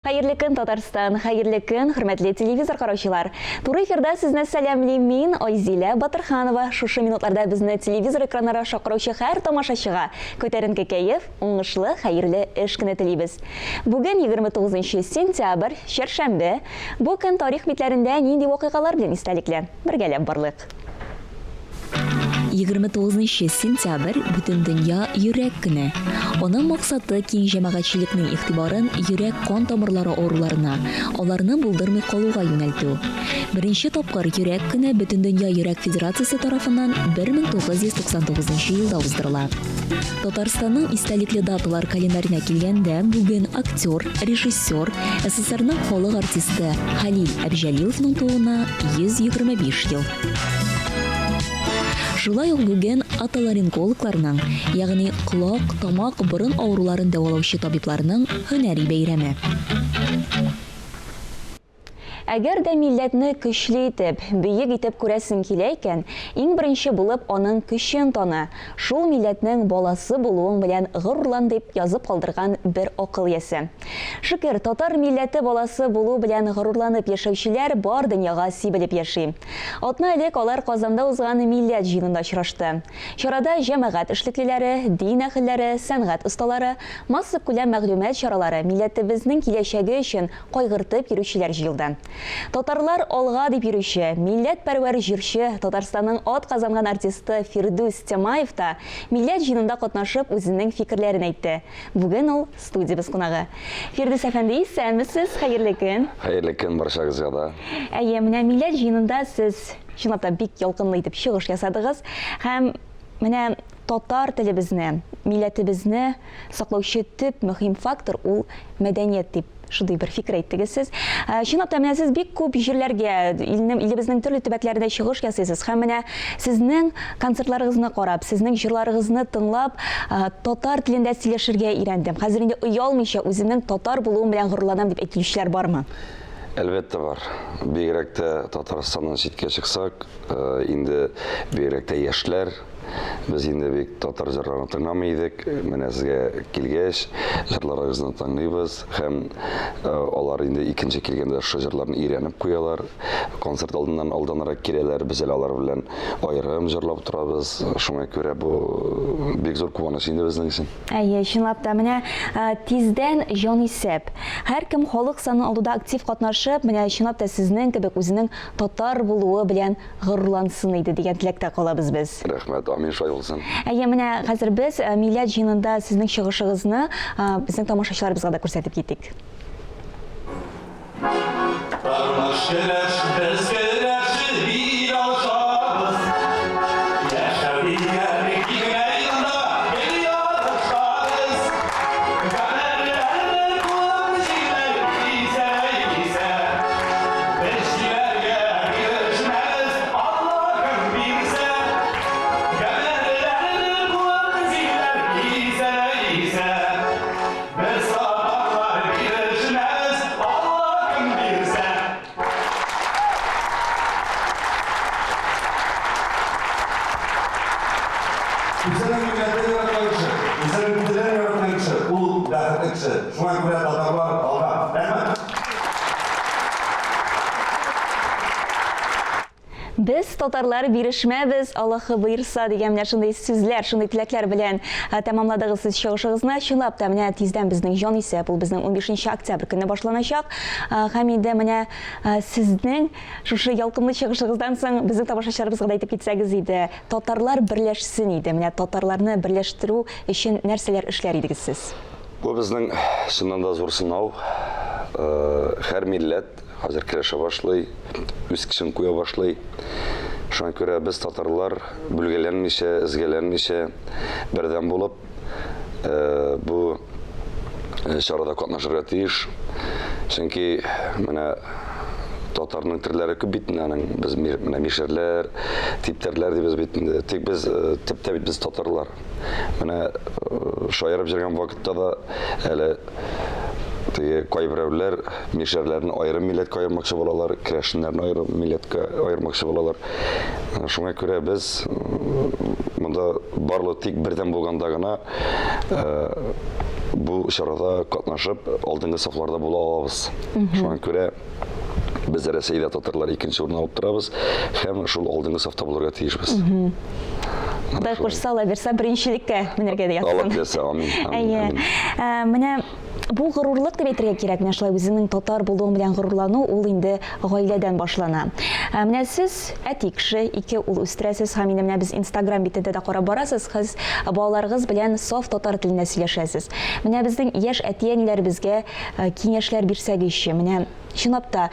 Хәерле көн, Татарстан! Хәерле көн, хөрмәтле телевизор караучылар! Туры эфирда сезне сәламлим мин, Айзилә Батырханова. Шушы минутларда безне телевизор экраннары аша караучы һәр тамашачыга күтәренке кәеф, уңышлы, хәерле эш көне телибез. Бүген 29 сентябрь, чәршәмбе. Бу көн тарих битләрендә нинди вакыйгалар белән истәлекле? Бергәләп барлыйк. 29 нчы сентябрь, Бөтендөнья йөрәк көне. Аның максаты, киң җәмәгатьчелекнең игътибарын йөрәк-кан тамырлары авыруларына, аларны булдырмый калуга юнәлтү. Беренче тапкыр Йөрәк көне Бөтендөнья йөрәк федерациясе тарафыннан 1999 нчы елда уздырыла. Татарстанның истәлекле даталар календаренә килгәндә, бүген актер, режиссер, СССРның халык артисты Хәлил Әбҗәлиловның тууына 125 ел. Шулай ук бүген отоларингологларның, ягъни колак, тамак, борын авыруларын дәвалаучы табибларның һөнәри бәйрәме. Әгәр дә милләтне көчле итеп, бөек итеп күрәсең килә икән, иң беренче булып аның көчен таны, шул милләтнең баласы булуың белән горурлан дип язып калдырган бер акыл иясе. Шөкер, татар милләте баласы булу белән горурланып яшәүчеләр бар дөньяга сибелеп яши. Атна элек алар Казанда узган Милләт җыенында очрашты. Чарада җәмәгать эшлеклеләре, дин әһелләре, сәнгать осталары, массакүләм мәгълүмат чаралары милләтебезнең киләчәге өчен кайгыртып йөрүчеләр җыелды. Татарлар алга дип йөрүче, милләтпәрвәр җырчы, Татарстанның атказанган артисты Фирдүс Тямаев та Милләт җыенында катнашып үзенең фикерләрен әйтте. Бүген ул студиябез кунагы. Фирдүс әфәнде, исәнмесез, хәерле көн! Хәерле көн барчагызга да. Әйе, менә Милләт җыенында сез чынлап та бик ялкынлы итеп чыгыш ясадыгыз һәм менә татар телебезне, милләтебезне саклаучы төп мөһим фактор ул мәдәният дип шундый бер фикер әйттегез сез. Э, чынлап та менә сез бик күп җирләргә, илнең, илебезнең төрле төбәкләренә чыгыш ясыйсыз һәм менә сезнең концертларыгызны карап, сезнең җырларыгызны тыңлап, э, татар телендә сөйләшергә өйрәндем. Хәзер инде оялмыйча үземнең татар булуым белән горурланам дип әйтүчеләр бармы? Әлбәттә бар. Бигрәк тә Татарстаннан читкә чыксак, э, инде бигрәк тә яшьләр Без инде бик татар җырларын тыңламый идек. Менә сезгә килгәч, җырларыгызны тыңлыйбыз һәм э, алар инде икенче килгәндә шул җырларны өйрәнеп куялар. Концерт алдыннан алданрак киләләр, без әле алар белән аерым җырлап торабыз. Шуңа күрә бу бик зур куаныч инде безнең өчен. Әйе, чынлап та, менә э, тиздән җанисәп. Һәркем халык санын алуда актив катнашып, менә чынлап та сезнең кебек үзенең татар булуы белән горурлансын иде дигән теләктә калабыз без. Рәхмәт, амин, шулай булсын. Әйе, менә хәзер без э, Милләт җыенында сезнең чыгышыгызны э, безнең тамашачыларыбызга да күрсәтеп китик. Тормыш көрәш, без көрәшеп бил алышабыз. Яшәү дигән киң мәйданда гел ярышабыз. Гомерләрне куып җилләр исә, исә. Без җиләргә бирешмәбез, Аллаһым бирсә. Гомерләрне куып җилләр исә, исә. Без татарлар бирешмәбез, Аллаһым бирсә. Үзенең милләтен яраткан кеше, үзенең телен яраткан кеше, ул бәхетле кеше. Шуңа күрә татарлар алга. Рәхмәт! Без, татарлар, бирешмәбез, Аллаһы боерса, дигән менә шундый сүзләр, шундый теләкләр белән э, тәмамладыгыз сез чыгышыгызны. Чынлап та, менә тиздән безнең җан исәп, ул безнең 15 октябрь көнне башланачак. Э, һәм инде менә э, сезнең шушы ялкынлы чыгышыгыздан соң безнең тамашачыларыбызга да әйтеп китсәгез иде, татарлар берләшсен иде. Менә татарларны берләштерү өчен нәрсәләр эшләр идегез сез? Бу безнең чыннан да зур сынау. Һәр милләт хәзер көрәшә башлый, үз көчен куя башлый. Шуңа күрә без татарлар бүлгәләнмичә, эзгәләнмичә бердәм булып бу чарада катнашырга тиеш. Чөнки менә татарның төрләре күп бит инде аның. Без менә мишәрләр, типтәрләр дибез бит инде. Тик без төптә бит без татарлар. Менә э, шаярып җөргән вакытта да әле теге кайберәүләр мишәрләрне аерым милләткә аермакчы булалар, керәшеннәрне аерым милләткә аермакчы булалар. Э, шуңа күрә без э, монда барлык тик бердәм булганда гына бу чарада катнашып, алдынгы сафларда була алабыз. Шуңа күрә без Рәсәйдә татарлар икенче урын алып торабыз һәм шул алдынгы сафта булырга тиешбез. Ходай кушса, Алла бирсә, беренчелеккә менәргә дә язсын. Алла теләсә, амин. Әйе. Менә бу горурлык дип әйтергә кирәк, менә шулай үзеңнең татар булуың белән горурлану, ул инде гаиләдән башлана. Менә сез әти кеше, ике ул үстерәсез һәм инде менә без Инстаграм битендә дә карап барасыз, сез балаларыгыз белән саф татар телендә сөйләшәсез. Менә безнең яшь әти-әниләребезгә киңәшләр бирсәгезче, менә чынлап та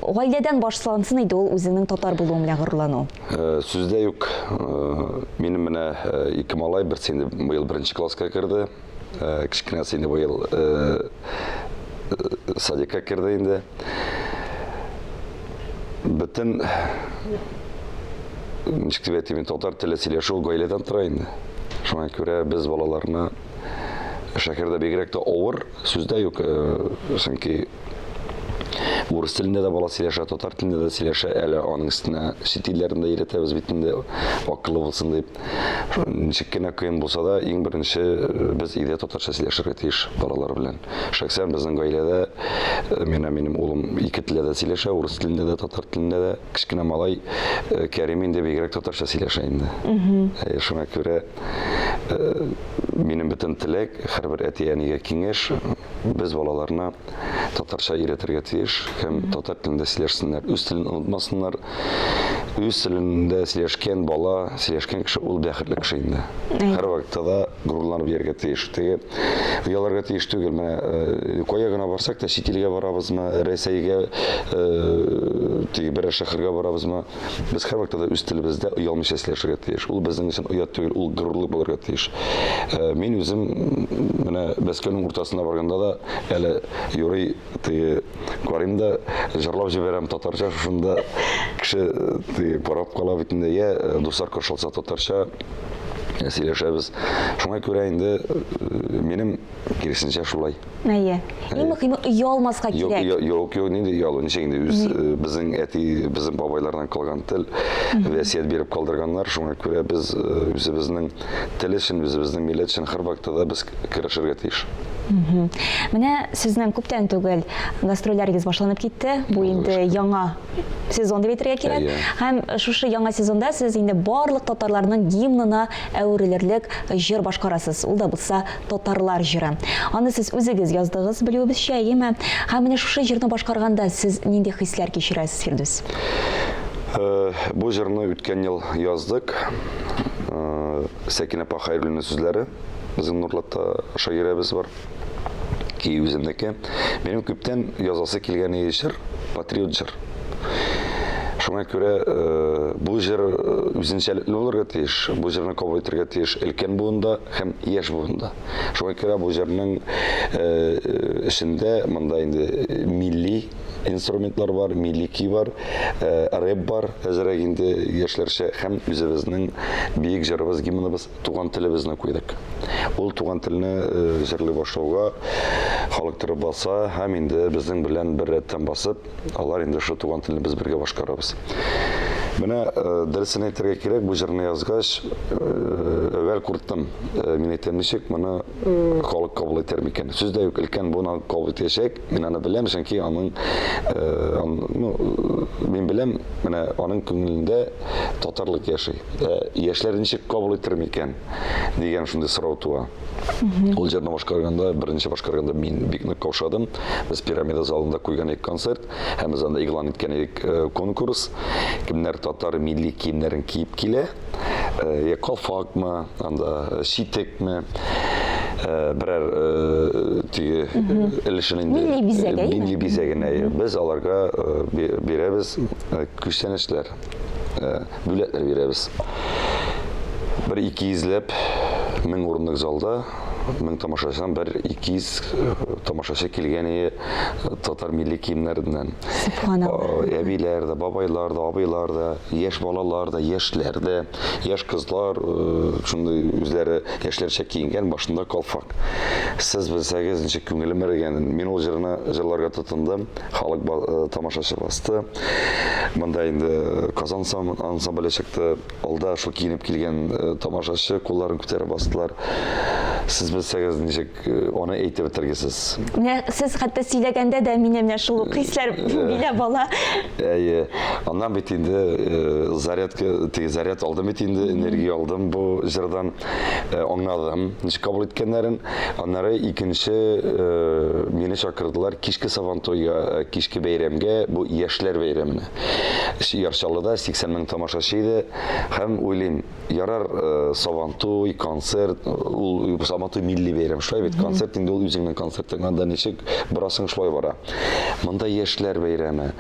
гаиләдән башлансын иде ул үзеңнең татар булуың белән горурлану. Сүз дә юк. Минем менә ике малай, берсе инде быел беренче класска керде. Кечкенәсе инде быел садикка керде инде. Бөтен ничек дип әйтим, татар теле сөйләшү ул гаиләдән тора инде. Шуңа күрә без балаларны шәһәрдә бигрәк тә авыр, сүз дә юк, чөнки урыс телендә дә бала сөйләшә, татар телендә дә сөйләшә, әле аның өстенә чит илләрен дә өйрәтәбез бит инде, акыллы булсын дип. Ничек кенә кыен булса да, иң беренче без өйдә татарча сөйләшергә тиеш балалар белән. Шәхсән безнең гаиләдә менә минем улым ике телдә дә сөйләшә, урыс телендә дә, татар телендә дә. Кечкенә малай Кәрим инде бигрәк татарча сөйләшә инде. Шуңа күрә минем бөтен теләк, һәрбер әти-әнигә киңәш, без балаларны татарча өйрәтергә тиеш һәм татар телендә сөйләшсеннәр, үз телен онытмасыннар. Үз телендә сөйләшкән бала, сөйләшкән кеше ул бәхетле кеше инде. Һәрвакытта да горурланып йөрергә тиеш. Теге ояларга тиеш түгел. Менә кая гына барсак та, чит илгә барабызмы, Рәсәйгә, теге берәр шәһәргә барабызмы, без һәрвакытта да үз телебездә оялмыйча сөйләшергә тиеш. Ул безнең өчен оят түгел, ул горурлык булырга тиеш. Мин үзем менә Мәскәүнең уртасына барганда да әле юрый теге карыйм да җырлап җибәрәм татарча, шушында кеше теге карап кала бит инде, я дуслар каршы алса татарча сөйләшәбез. Шуңа күрә инде минем киресенчә шулай. Әйе. Иң мөһиме оялмаска кирәк. Юк, юк, юк, нинди оялу? Ничек инде үз безнең әти, безнең бабайлардан калган тел, вәсият биреп калдырганнар. Шуңа күрә без үзебезнең тел өчен, үзебезнең милләт өчен һәрвакытта да без көрәшергә тиеш. Менә сезнең күптән түгел гастрольләрегез башланып китте. Бу инде яңа сезон дип әйтергә кирәк. Һәм шушы яңа сезонда сез инде барлык татарларның гимнына әверелерлек җыр башкарасыз. Ул да булса Татарлар җыры. Аны сез үзегез яздыгыз, белүебезчә, әйеме? Һәм менә шушы җырны башкарганда сез нинди хисләр кичерәсез, Фирдүс? Бу җырны үткән ел яздык. Сәкинә апа Хәйруллина сүзләре. Безнең Нурлатта шагыйрәбез бар. Ки үземнеке. Минем күптән язасы килгән иде җыр, патриот җыр. Шуңа күрә бу җыр үзенчәлекле булырга тиеш. Бу җырны кабул итәргә тиеш өлкән буында һәм яшь буында. Шуңа күрә бу җырның эчендә монда инде милли инструментлар бар, милли көй бар, рэп бар, әзерәк инде яшьләрчә һәм үзебезнең биек җырыбыз, гимныбыз Туган телебезне куйдык. Ул туган телне җырлый башлауга халык торып баса һәм инде безнең белән бер рәттән басып, Алар инде шул туган телне без бергә башкарабыз. Менә дөресен әйтергә кирәк, бу җырны язгач, әүвәл курктым. Мин әйтәм, ничек моны халык кабул итәр микән? Сүз дә юк, өлкән буын кабул итәчәк. Мин аны беләм, чөнки аның, ну, мин беләм, менә аның күңелендә татарлык яши. Яшьләр ничек кабул итәр микән? дигән шундый сорау туа. Ул җырны башкарганда, беренче башкарганда мин бик нык каушадым. Без Пирамида залында куйган идек концерт һәм без анда игълан иткән идек конкурс. Кемнәр татар милли киемнәрен киеп килә, я калфакмы, анда читекме, берәр теге өлешен инде милли бизәк, милли бизәген, без аларга бирәбез күчтәнәчләр. Бүләкләр бирәбез. Бер 200 ләп 1000 урынлык залда 1000 тамашачыдан бер 200 тамашачы килгән иде татар милли киемнәреннән. Субханалла. Әбиләр дә, бабайлар да, абыйлар да, яшь балалар да, яшьләр дә, яшь кызлар шундый үзләре яшьләрчә киенгән, башында калфак. Сез белсәгез, ничек күңелем эрегәнен. Мин ул җырны җырларга тотындым. Халык тамашачы басты. Монда инде Казан ансамбле чыкты. Алда шул киенеп килгән тамашачы кулларын күтәреп бастылар. Сез белсәгез, ничек аны әйтеп бетергесез. Менә сез хәтта сөйләгәндә дә мине менә шул ук хисләр биләп ала. Әйе. Аннан бит инде зарядка, теге заряд алдым бит инде, энергия алдым бу җырдан. Аңладым, ничек кабул иткәннәрен. Аннары икенче мине чакырдылар кичке Сабантуйга, кичке бәйрәмгә, бу яшьләр бәйрәменә. Яр Чаллыда 80 мең тамашачы иде. Һәм уйлыйм, ярар, Сабантуй, концерт, ул Сабантуй милли бәйрәм, шулай бит, концерт инде ул үзеңнең концертың, анда ничек барасың, шулай бара. Монда яшьләр бәйрәме,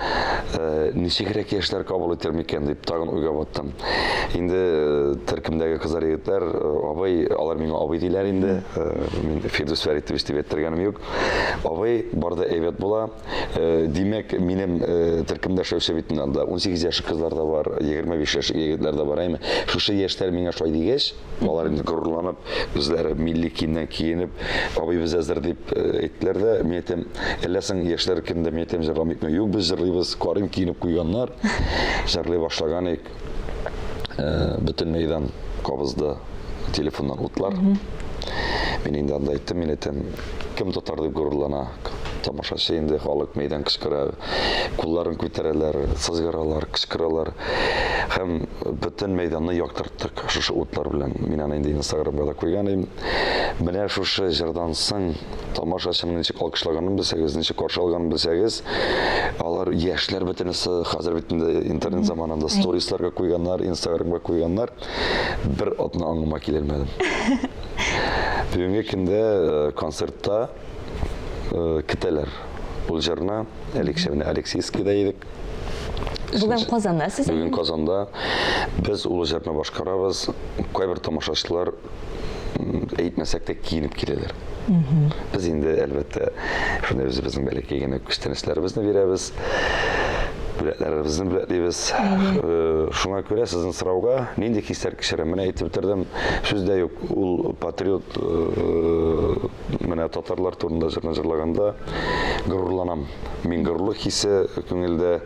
ничегрәк яшьләр кабул итер микән дип тагын уйга баттым. Инде төркемдәге кызлар, егетләр, абый, алар миңа абый диләр инде, мин Фирдүс Фәритович дип әйттергәнем юк. Абый, бар да әйбәт була. Димәк, минем төркемдә эшләүче бит инде анда 18 яшьлек кызлар да бар, 25 яшьлек егетләр дә бар, әйме. Шушы яшьләр миңа шулай дигәч, алар инде горурланып, үзләре милли киемнән киенеп, абый без әзер дип әйттеләр дә, мин әйтәм, әллә соң яшьләр кемдә, мин әйтәм, җырламыйкмы? Юк, без җырлыйбыз, карыйм, киенеп куйганнар. Җырлый башлаган идек. Бөтен мәйдан кабызды телефоннан утлар. Мин инде анда әйттем, мин әйтәм, кем татар дип горурлана? Тамашачы инде халык мәйдан кычкыра, кулларын күтәрәләр, сызгыралар, кычкыралар. Һәм бөтен мәйданны яктырттык шушы утлар белән. Мин аны инде Инстаграмга да куйган идем. Менә шушы җырдан соң тамашачының ничек алкышлаганын белсәгез, ничек каршы алганын белсәгез, алар яшьләр бөтенесе хәзер бит инде интернет заманында сторисларга куйганнар, Инстаграмга куйганнар. Бер атна аңыма киләлмәдем. Бүгенге көндә э, концертта э, көтәләр ул җырны. Әле менә Алексеевскийда идек. Бүген Казанда сез? Бүген Казанда. Без ул җырны башкарабыз. Кайбер тамашачылар әйтмәсәк тә киенеп киләләр. Без инде, әлбәттә, шунда үзебезнең бәләкәй генә күчтәнәчләребезне бирәбез, бүләкләребезне бүләклибез. Э, шуңа күрә сезнең сорауга нинди хисләр кичерәм? Менә әйтеп бетердем, сүз дә юк, ул патриот э, менә татарлар турында җырны җырлаганда горурланам. Мин горурлык хисе күңелдә,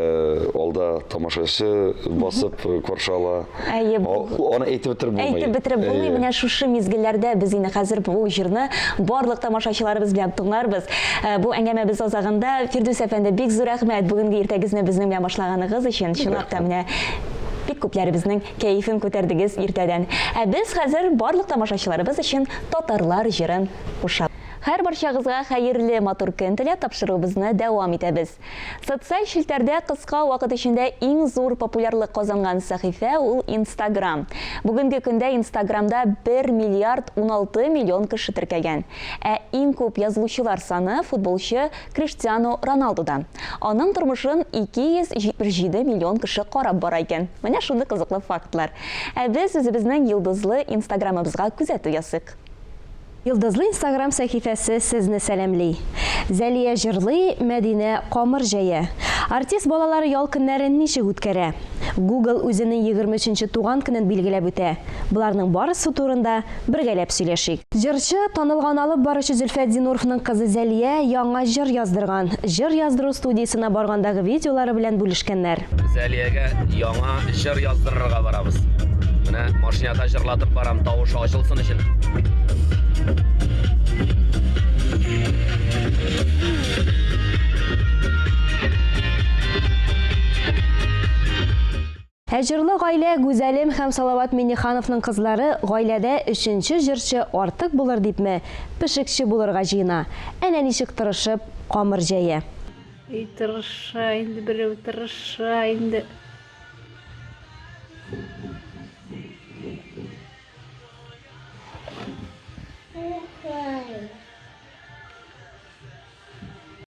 э, алда тамашачы басып каршы ала. Әйе, аны әйтеп бетереп булмый. Әйтеп бетереп булмый. Менә шушы мизгелләрдә без инде хәзер бу җырны барлык тамашачыларыбыз белән тыңларбыз. Э, бу әңгәмәбез азагында Фирдүс әфәнде, бик зур рәхмәт бүгенге иртәгезне безнең белән башлаганыгыз өчен. Чынлап та менә бик күпләребезнең кәефен күтәрдегез иртәдән. Ә без хәзер барлык тамашачыларыбыз өчен татарлар җырын кушабыз. Һәр барчагызга хәерле матур көн теләп тапшыруыбызны дәвам итәбез. Социаль челтәрдә кыска вакыт эчендә иң зур популярлык казанган сәхифә ул Инстаграм. Бүгенге көндә Инстаграмда бер миллиард 16 миллион кеше теркәлгән. Ә иң күп язылучылар саны футболчы Криштиану Роналдуда. Аның тормышын 277 миллион кеше карап бара икән. Менә шундый кызыклы фактлар. Ә без үзебезнең йолдызлы Инстаграмыбызга күзәтү ясыйк. Йолдызлы Инстаграм сәхифәсе сезне сәламли. Зәлия җырлый, Мәдинә камыр җәя. Артист балалары ял көннәрен ничек үткәрә? Google үзенең 23 нче туган көнен билгеләп үтә. Боларның барысы турында бергәләп сөйләшик. Җырчы, танылган алып баручы Зөлфәт Зинуровның кызы Зәлия яңа җыр яздырган. Җыр яздыру студиясенә баргандагы видеолары белән бүлешкәннәр. Зәлиягә яңа җыр яздырырга барабыз. Менә машинада җырлатып барам, тавышы ачылсын өчен. Ә җырлы гаилә Гүзәлем һәм Салават Миннехановның кызлары гаиләдә өченче җырчы артык булыр дипме, пешекче булырга җыена. Әнә ничек тырышып камыр җәя. И тырыша инде берәү, тырыша инде.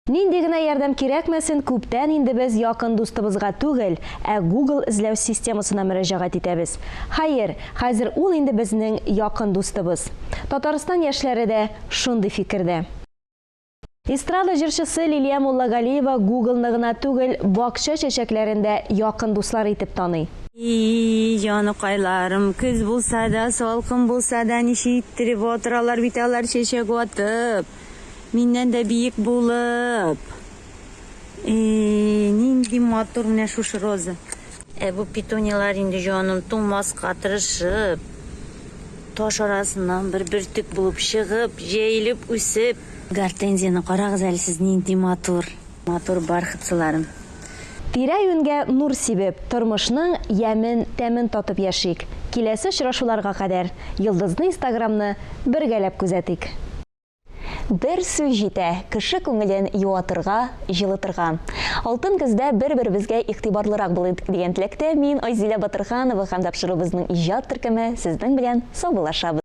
Нинди генә ярдәм кирәкмәсен, күптән инде без якын дустыбызга түгел, ә Google эзләү системасына мөрәҗәгать итәбез. Хәер, хәзер ул инде безнең якын дустыбыз. Татарстан яшьләре дә шундый фикердә. Эстрада җырчысы Лилия Муллагалиева Google-ны гына түгел, бакча чәчәкләрен дә якын дуслары итеп таный. И, җаныкайларым, көз булса да, салкын булса да, ничек иттереп атыралар бит алар чәчәк атып. Миннән дә биек булып. И, нинди матур менә шушы роза. Ә бу петунияләр инде, җаным, туңмаска тырышып. Таш арасыннан бер бөртек булып чыгып, җәелеп үсеп. Гортензияне карагыз әле сез нинди матур. Матур бархатцыларым. Тирә-юньгә нур сибеп, тормышның ямен, тәмен татып яшик. Киләсе очрашуларга кадәр Йолдызны инстаграмны бергәләп күзәтик. Бер сүз җитә, кеше күңелен юатырга, җылытырга. Алтын көздә бер-беребезгә игътибарлырак булыйк дигән теләктә мин, Айзилә Батырханова һәм тапшыруыбызның иҗат төркеме сезнең белән саубуллашабыз.